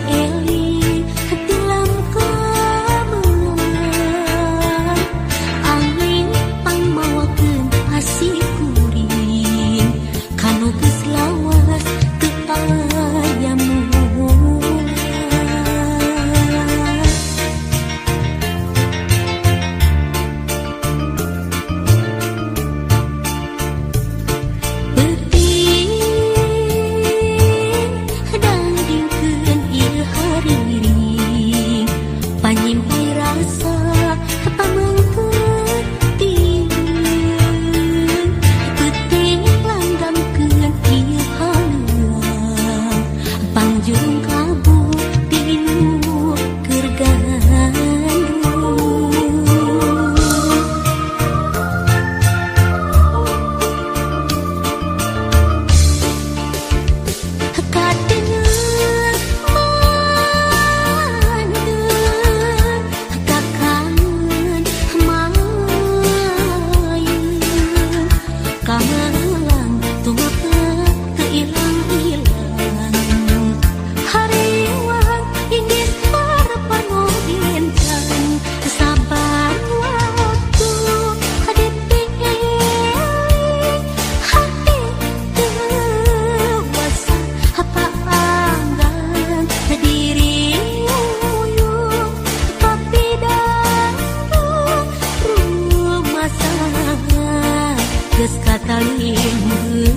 Eli tilam kameunang angin pangmawakeun asih kuring kanu geus lawas teu aya mulang. Peuting dangdingkeun ieu hariring panyimpai rasa pamengkeut tireun peuting langgamkeun ieu haleuang pangjurung kabur tinu keur gandrung. Kadengeun mandeun kakangen mayeun kamelang tumapa teu ilang-ilang hariwang inggis harapan nu diencan saban waktu dipieling hati teu wasa paanggang diri uyuh kapidantu rumasa geus katalimbeuh.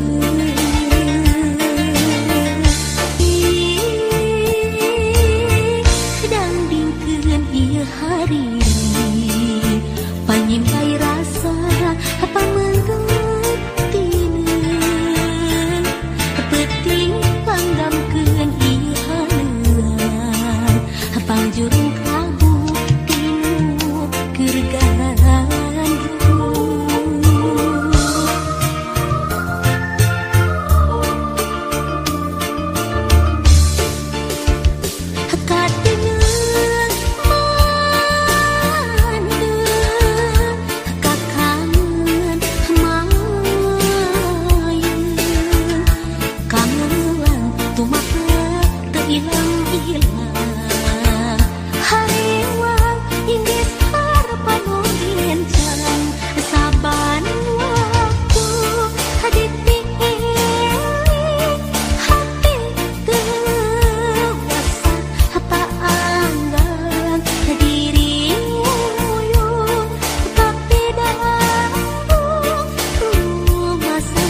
Dangdingkeun ieu hariring panyimpai rasa pamengkeut tineun peuting langgamkeun ieu haleuang pangjurung kabur tinu keur gandrung. Kadengeun mandeun kakangen mayeun kamelang tumapa teu ilang-ilang hariwang inggis harapan nu diencan saban waktu dipieling hati teu wasa paanggang diri uyuh kapidantu rumasa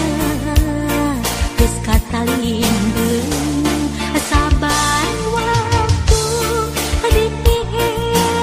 geus katalimbeung saban waktu dipieling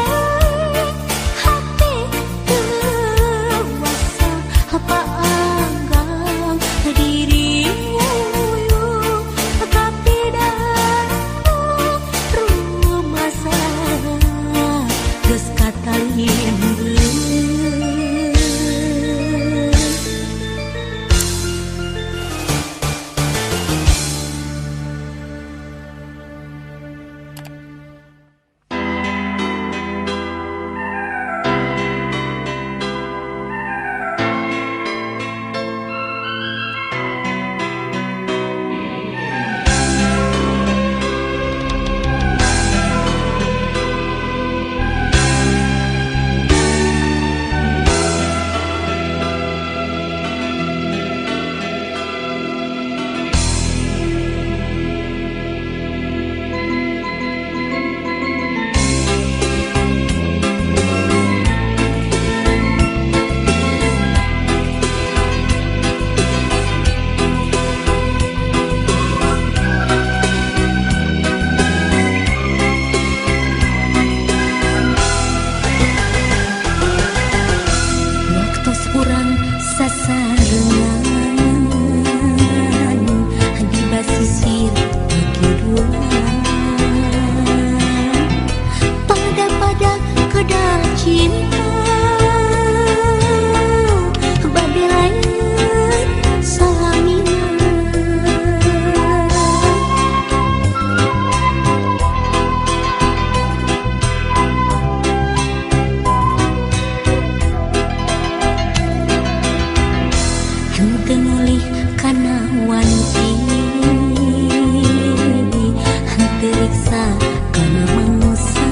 kana mangsa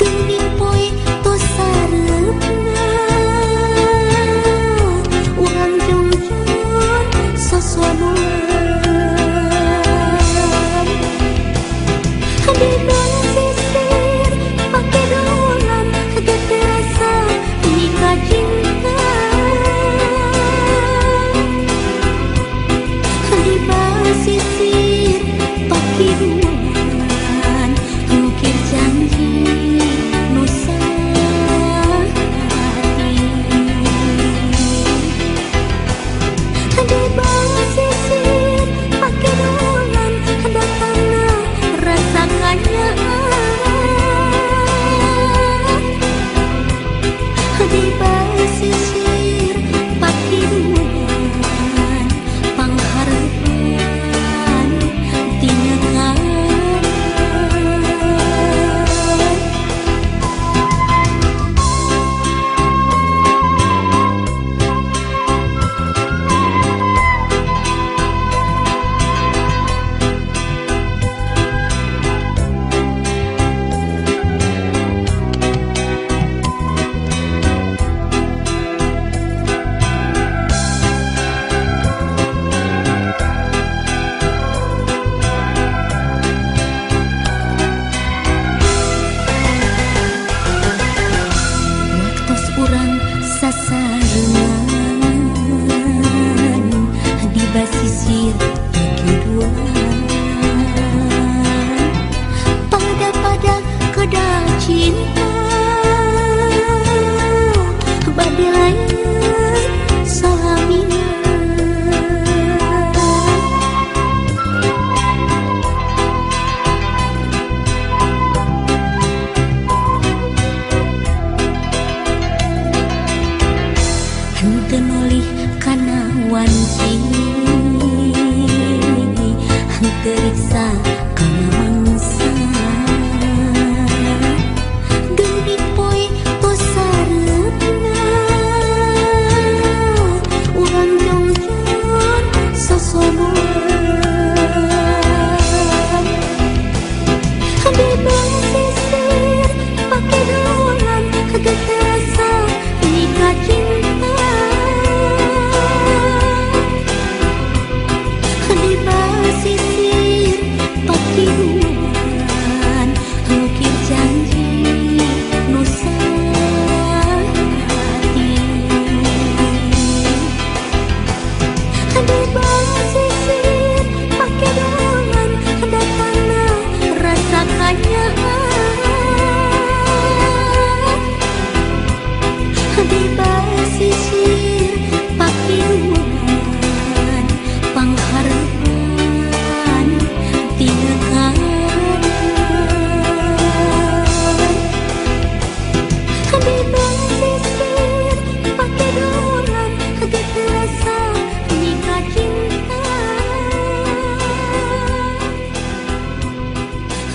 geuning poe tos sareupna urang jongjon sosonuan di basisir pake dolan ge terasa mika cinta di basisir pakiduan ngukir janji nu sahati di basisir pakiduan datangna rasa kanyaah di basisir pakiduan pangharepan tina karan. Waktos urang sasarengan di basisir pakiduan pada-pada kedah cinta bade lain salamina. Henteu nolih kana wanci henteu riksa kana mangsa geuning poe tos sareupna urang jongjon sosonuan di basisir pakiduan ge terasa mika cinta di basisir pakiduan ngukir janji nu sahati di basisir pakiduan datangna rasa kanyaah di basisir pakiduan pangharepan tina karan di basisir pakiduan ge terasa mika cinta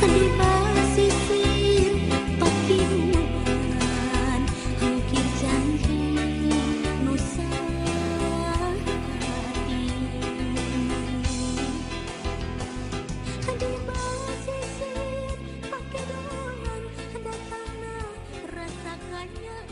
di basisir pakiduan ngukir janji nu sahati di basisir pakiduan datangna rasa kanyaah.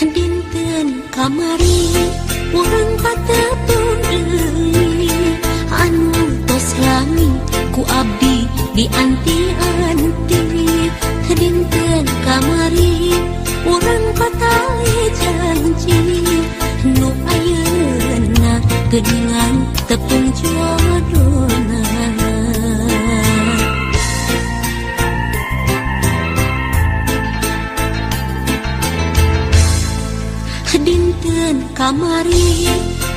Dinten kamari urang patepung deui anu tos lami ku abdi dianti-anti. Dinten kamari urang Dinten kamari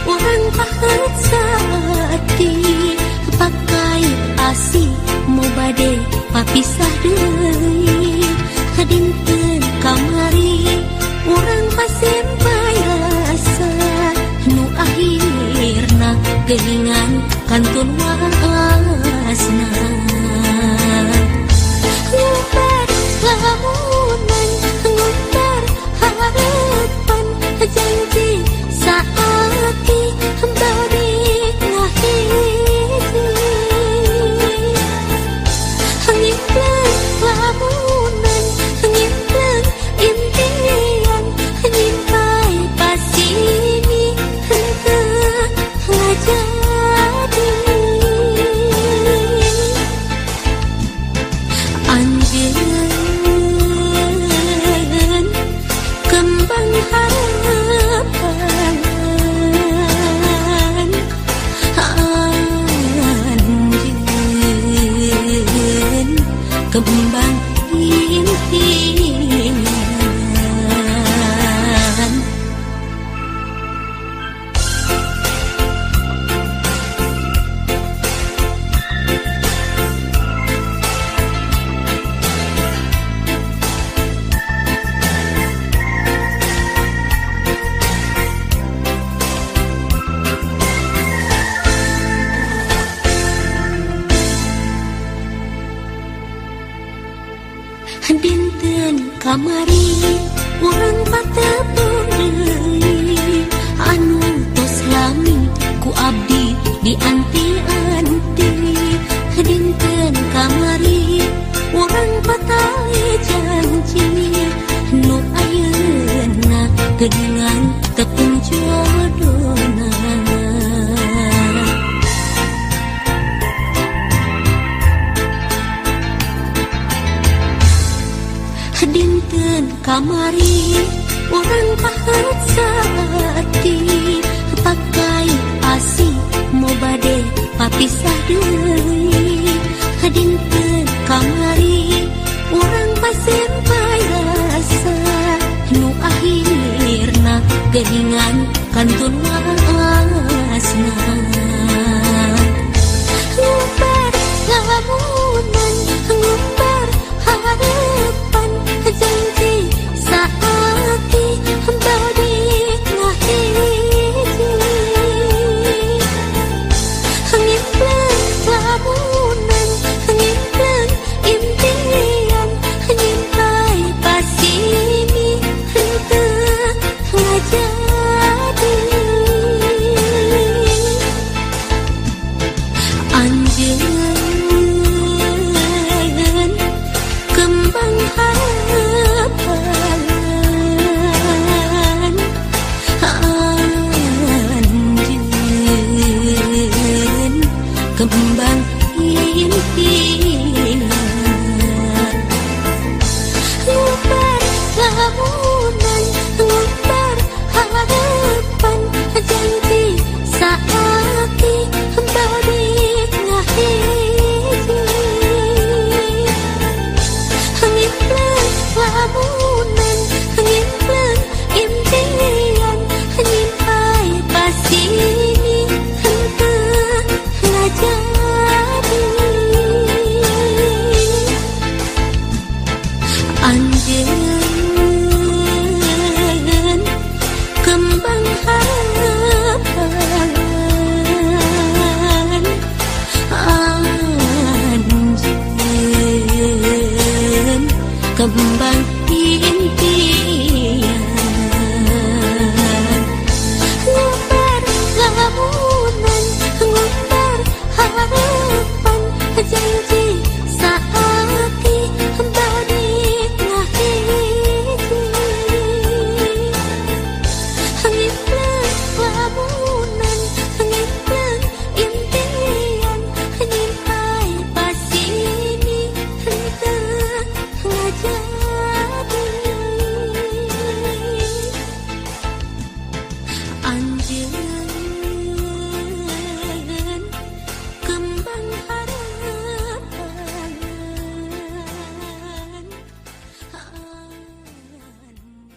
urang pahet saati pakai asih mau bade papisah deui. Dinten kamari urang pasempai rasa nu akhirna geuningan kantun waasna. Ngumpar lamunan nguntar harapan janji saati bari ngahiji. Ngimpleng lamunan ngimpleng impian nyimpai pasini henteu ngajadi. Anjeun kembang harapan, anjeun kembang impian. Dinten kamari urang patepung deui anu tos lami ku abdi dianti-anti. Dinten kamari urang patali janji nu ayeuna geuningan tepung jodona. Dinten kamari urang pahet saati pakai asih mau bade papisah deui. Dinten kamari urang pasempai rasa nu akhirna geuningan kantun waasna.